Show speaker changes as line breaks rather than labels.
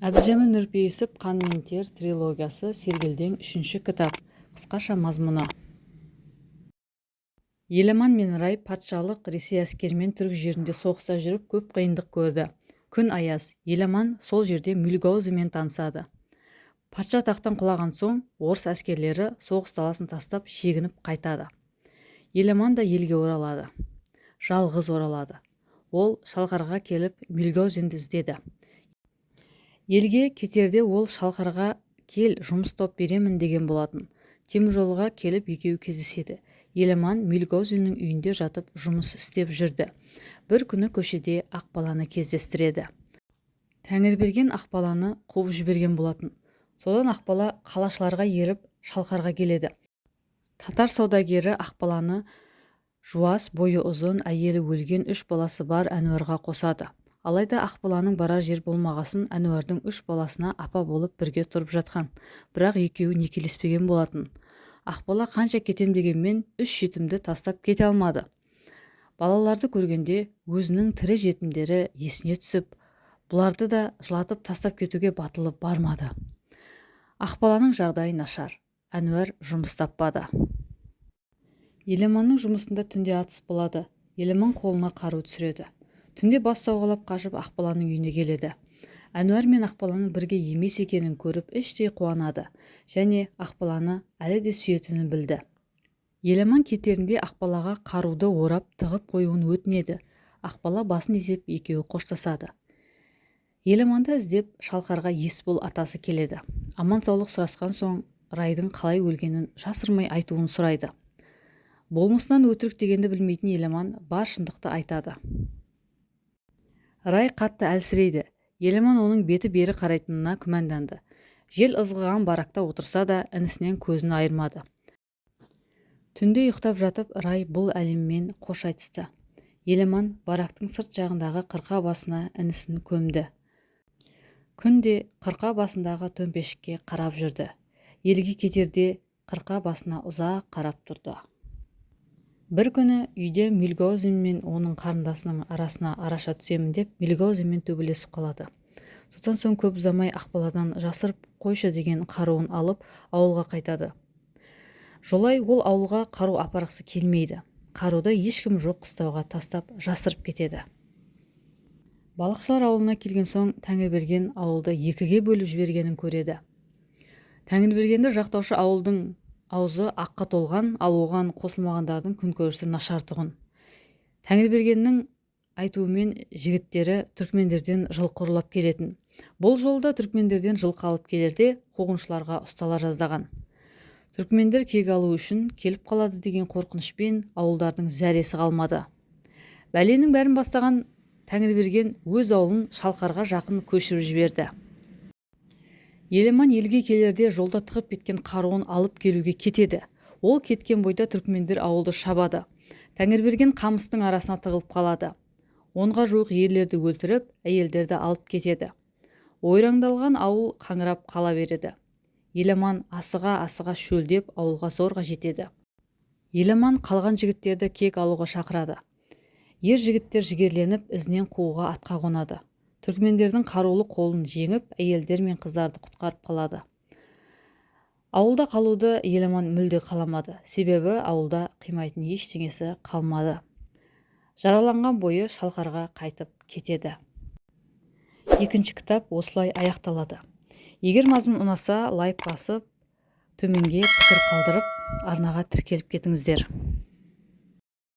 Әбдіжәміл Нұрпейісов «Қан мен тер» трилогиясы. Сергелдең. Үшінші кітап. Қысқаша мазмұны: Еламан мен Рай патшалық Ресей әскерімен түрік жерінде соғыста жүріп, көп қиындық көрді. Күн аяз. Еламан сол жерде Мюльгаузенмен танысады. Патша тақтан құлаған соң, орыс әскерлері соғыс даласын тастап, шегініп қайтады. Еламан да елге оралады. Жалғыз оралады. Ол Шалқарға келіп, Мюльгаузенді іздеді. Елге кетерде ол «Шалқарға кел, жұмыс тауып беремін» деген болатын. Теміржолға келіп, екеуі кездеседі. Еламан Мюльгаузеннің үйінде жатып жұмыс істеп жүрді. Бір күні көшеде Ақбаланы кездестіреді. Тәңірберген Ақбаланы қуып жіберген болатын. Содан Ақбала қалашыларға еріп, Шалқарға келеді. Татар саудагері Ақбаланы жуас, бойы ұзын, әйелі өлген, үш баласы бар Әнуарға қосады. Алайда Ақбаланың барар жері болмағасын, Әнуардың үш баласына апа болып бірге тұрып жатқан. Бірақ екеуі некелеспеген болатын. Ақбала қанша кетем дегенмен, үш жетімді тастап кете алмады. Балаларды көргенде өзінің тірі жетімдері есіне түсіп, бұларды да жылатып тастап кетуге батылы бармады. Ақбаланың жағдайы нашар. Әнуар жұмыс таппады. Еламанның жұмысында түнде атыс болады. Еламан қолына қару түсіреді. Түнде бас сауғалап қашып, Ақбаланың үйіне келеді. Әнуар мен Ақбаланың бірге емес екенін көріп, іштей қуанады және Ақбаланы әлі де сүйетінін білді. Еламан кетерінде Ақбалаға қаруды орап тығып қоюын өтінеді. Ақбала басын изеп, екеуі қоштасады. Еламанды іздеп Шалқарға Есбол атасы келеді. Аман-саулық сұрасқан соң, Райдың қалай өлгенін жасырмай айтуын сұрайды. Болмысынан өтірік дегенді білмейтін Еламан бар шындықты айтады. Рай қатты әлсірейді. Еламан оның беті бері қарайтынына күмәнданды. Жел ызғыған баракта отырса да, інісінен көзін айырмады. Түнде ұйықтап жатып, Рай бұл әлеммен қош айтысты. Еламан барактың сырт жағындағы қырқа басына інісін көмді. Күнде қырқа басындағы төмпешікке қарап жүрді. Елге кетерде қырқа басына ұзақ қарап тұрды. Бір күні үйде Мюльгаузен мен оның қарындасының арасына араша түсемін деп, Мюльгаузенмен төбелесіп қалады. Содан соң көп ұзамай Ақбаладан жасырып қойшы деген қаруын алып, ауылға қайтады. Жолай ол ауылға қару апарғысы келмейді. Қаруды ешкім жоқ қыстауға тастап, жасырып кетеді. Балықшылар ауылына келген соң, Тәңірберген ауылды екіге бөліп жібергенін көреді. Тәңірбергенді жақтаушы ауылдың аузы аққа толған, ал оған қосылмағандардың күнкөрісі нашар тұғын. Тәңірбергеннің айтуымен жігіттері түркмендерден жылқы ұрлап келетін. Бұл жолы да түркмендерден жылқы алып келерде қуғыншыларға ұстала жаздаған. Түркмендер кек алу үшін келіп қалады деген қорқынышпен ауылдардың зәресі қалмады. Бәленің бәрін бастаған Тәңірберген өз ауылын Шалқарға жақын көшіріп жіберді. Еламан елге келерде жолда тығып кеткен қаруын алып келуге кетеді. Ол кеткен бойда түркмендер ауылды шабады. Тәңірберген қамыстың арасына тығылып қалады. 10-ға жуық ерлерді өлтіріп, әйелдерді алып кетеді. Ойрандалған ауыл қаңырап қала береді. Еламан асыға-асыға шөлдеп, ауылға зорға жетеді. Еламан қалған жігіттерді кек алуға шақырады. Ер жігіттер жігерленіп, ізінен қууға атқа қонады. Түркмендердің қарулы қолын жеңіп, әйелдер мен қыздарды құтқарып қалады. Ауылда қалуды Еламан мүлде қаламады. Себебі ауылда қимайтын ештеңесі қалмады. Жараланған бойы Шалқарға қайтып кетеді. Екінші кітап осылай аяқталады. Егер мазмұн ұнаса, лайк басып, төменге пікір қалдырып, арнаға тіркеліп кетіңіздер.